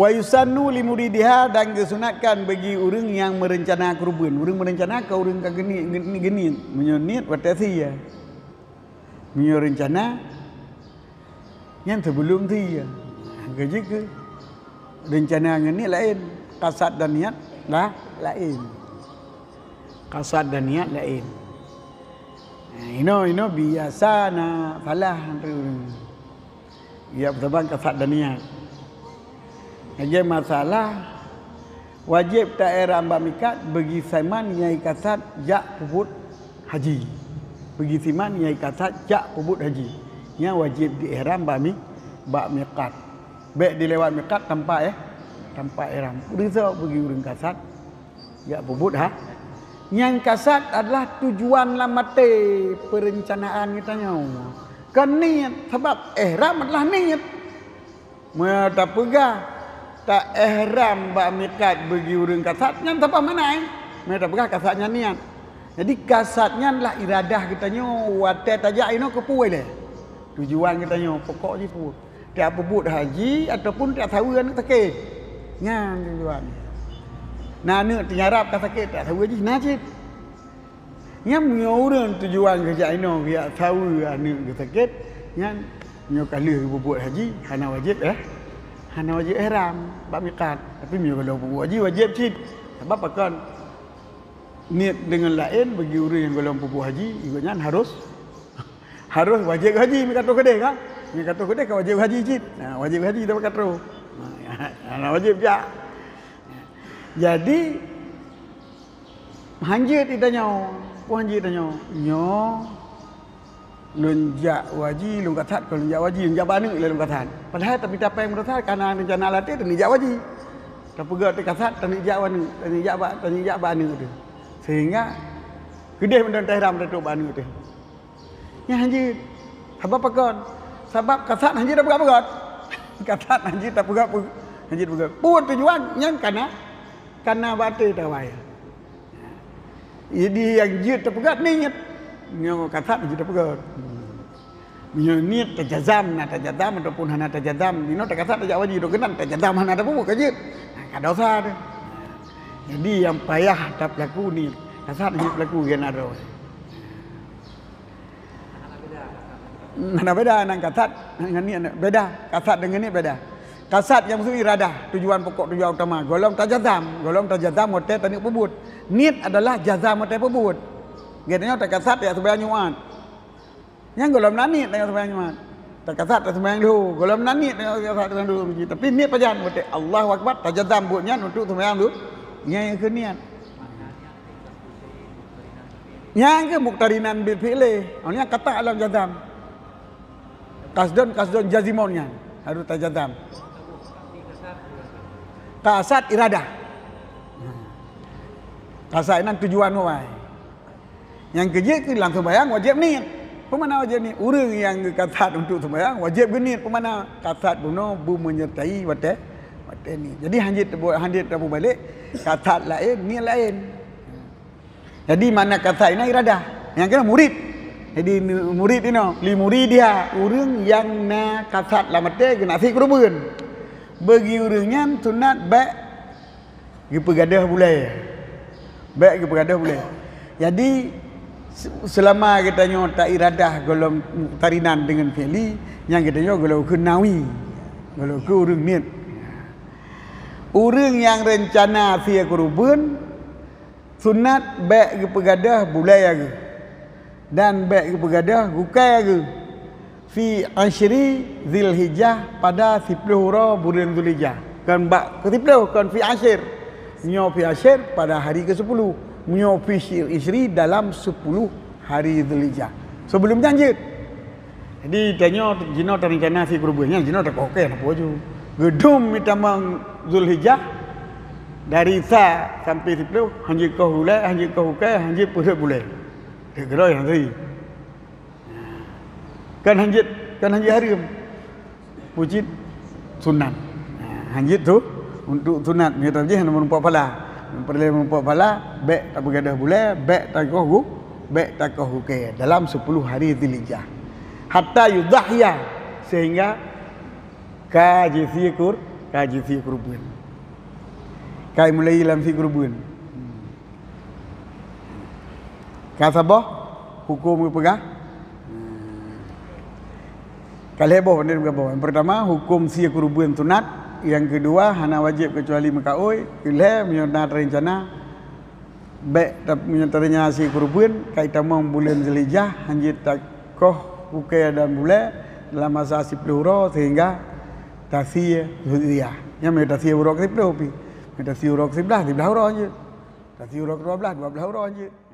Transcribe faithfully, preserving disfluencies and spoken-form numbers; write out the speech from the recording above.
Wa yusannu li muridiha, dan geusunatkan bagi ureuëng nyang meurencana keureubeuen. Ureuëng meurencana ka ureuëng ka geuniet, geuniet, geuniet. Meunyoe niet watée sie. Meunyoe rencana, nyan sebelum sie. Keujeuet keu rencana ngon niet laén, kasad dan niat lah laén. Kasad dan niat laén. Nah, inoe, inoe biasa na salah antara ureuëng. Ya, beuteuban kasad dan niat. Lagée masalah, wajéb ta-ihram bak mikat bagi siman nyang kasad jak peubuet haji. Bagi siman nyang kasad jak peubuet haji. Nyan wajéb di-ihram bak mi-, bak mikat. Bék dilewat mikat tanpa, eh, tanpa ihram. Rizok bagi ureuëng kasad. Jak peubuet ha. Nyang kasad adalah tujuan lam até peureuncanaan geutanyoe. Kon niet, sabab ihram adalah niet. Meunyoe tapeugah ta-ihram bak mikat bagi ureuëng kasad, nyan saban makna, eh? Meunyoe tapeugah kasad nyan niet. Jadi kasad nyan lah iradah geutanyoe watée tajak inoe keu peue lé. Tujuan geutanyoe pokok jih peue. Tiap peubuet haji ataupun tiap saweue aneuëk sakét. Nyan tujuan. Na aneuëk teungarab ka sakét, tiap saweue jih na cit. Nyan meunyoe ureuëng tujuan geujak inoe geujak saweue aneuëk geusakét, nyan meunyoe ka lheueh geupeubuet haji, hana wajéb, eh? Hana wajéb ihram bak mikat. Tapi meunyoe gohlom peubuet haji, wajéb cit. Sabab pakon? Niet deungon laén bagi ureuëng nyang gohlom peubuet haji, gobnyan harus Harus wajéb haji, meukatroh keudeh kan? Meukatroh keudeh ka wajéb haji cit. Nah, wajéb haji tapi katroh. Nah, nah, wajéb jak. Jadi, hanjeuet itanyoe, peue hanjeuet itanyoe? Nyoe lôn jak haji, lôn kasad kon lôn jak haji, lôn jak bak aneuëk lé lôn kasad. Padahai tapi tapéng meudasar karena rencana latih teuneuk jak haji. Tapeugah teu kasad teuneuk jak bak aneuëk, teuneuk jak bak, teuneuk jak bak aneuëk teuh. Sehingga keudeh meunan ta-ihram teuh bak aneuëk teuh. Nyan hanjeuet. Sabab pakon? Sabab kasad hanjeuet tapeugah-peugah. Kasad hanjeuet tapeugah-peugah. Hanjeuet tapeugah. Peue tujuan? Nyan kana, kana baté tawai. Jadi nyang jeuet tapeugah niet. Nyoe kasad hanjeuet tapeugah. Meunyoe niet tajazam, na tajazam ataupun hana tajazam. Inoe takasad tajak haji, dok keunan tajazam hana tapeubuet ka jeuet. Nah, ka dosa teuh. Jadi nyang payah tapeulaku niet. Kasad hanjeuet peulaku geuh na droe. Hana beda nan kasad ngon niet, beda. Kasad deungon niet beda. Kasad nyang meusuet iradah, tujuan pokok, tujuan utama. Gohlom tajazam, gohlom tajazam watée taneuk peubuet. Niet adalah jazam watée peubuet. Geutanyoe takasad jak seumayang Jumat. Nyang gohlom na niet tanyoe seumayang Jumat. Takasad taseumayang leuhô, gohlom na niet tanyoe takasad taseumayang leuhô. Tapi niet pajan? Watée Allahu Akbar, tajazam buet nyan untuk seumayang leuhô. Nyan keuh niet. Nyang keuh muqtarinan bil fi'li. Oh, nyan kata alam jazam. Qasdon, qasdon jazimon nyan harus tajazam. Kasad iradah. Kasad inan tujuan awai. Nyang keujeuet keu lam seumayang wajéb niet. Peue makna wajéb niet? Ureuëng nyang geukasad untuk seumayang wajéb geuniet. Peue makna? Kasad bunoe beumenyertai watée, watée niet. Jadi hanjeuet teubuet, hanjeuet tapeubalek, kasad laén, niet laén. Jadi makna kasad inan iradah. Nyang keunoe murid. Jadi nu-, murid inoe, li muridiha, ureuëng nyang na kasad lam até geunak sie keureubeuen. Bagi ureuëng nyan sunat bék geupeugadôh bulée. Bék geupeugadôh bulée. Jadi se-, seulama geutanyoe tairadah gohlom muqtarinan deungon fi'li, nyang geutanyoe gohlom keu nawi, gohlom keu ureuëng niet. Ureuëng nyang reuncana sie keureubeuen, sunat bék geupeugadôh bulée ageuh dan bék geupeugadôh gukée ageuh. Fi asyri Zulhijjah, pada siploh uroe buleuen Zulhijjah. Kon bak keusiploh, kon fi asyr. Meunyoe fi asyr, pada hari keusiploh. Meunyoe fi asyri, dalam siploh hari Zulhijjah. Sebelum nyan jeuet. Jadi tanyoe jinoe tarencana sie keureubeuen nyan, jinoe takoh kée na peue ju. Geudum meutamong Zulhijjah dari sa sampai siploh, hanjeuet koh gulée, hanjeuet koh gukée, hanjeuet peureuet bulée. Teugeuroi hana. Kan hanjeuet, kan hanjeuet hareuem. Peue cit sunat. Ha, hanjeuet tu untuk sunat. Meunyoe tajih hana meureumpok phala. Meunyoe peureulée meureumpok phala, bék tapeugadôh bulée, bék takoh gu-, bék takoh gukée dalam siploh hari Zulhijjah. Hatta yudhahhiya, sehingga ka jisie kur-, Ka jisie keureubeuen. Ka mulai lam sie keureubeuen. Ka saboh huköm geupeugah. Ka lhée boh, pandai geuboh. Yang pertama, huköm sie keureubeuen sunat. Yang kedua, hana wajéb keucuali meukaôi. Keulhée, meunyoe na teurencana, bék ta-, meunyoe teurencana sie keureubeuen, ka itamong buleuen Zulhijjah, hanjeuet takoh ukée dan bulée dalam masa siplôh uroe sehingga tasie Zulhijjah. Nyan meunyoe tasie uroe keusiplôh pih. Meunyoe tasie uroe keusiblaih, siblaih uroe jeuet. Tasie uroe keudua blaih, dua blaih uroe jeuet.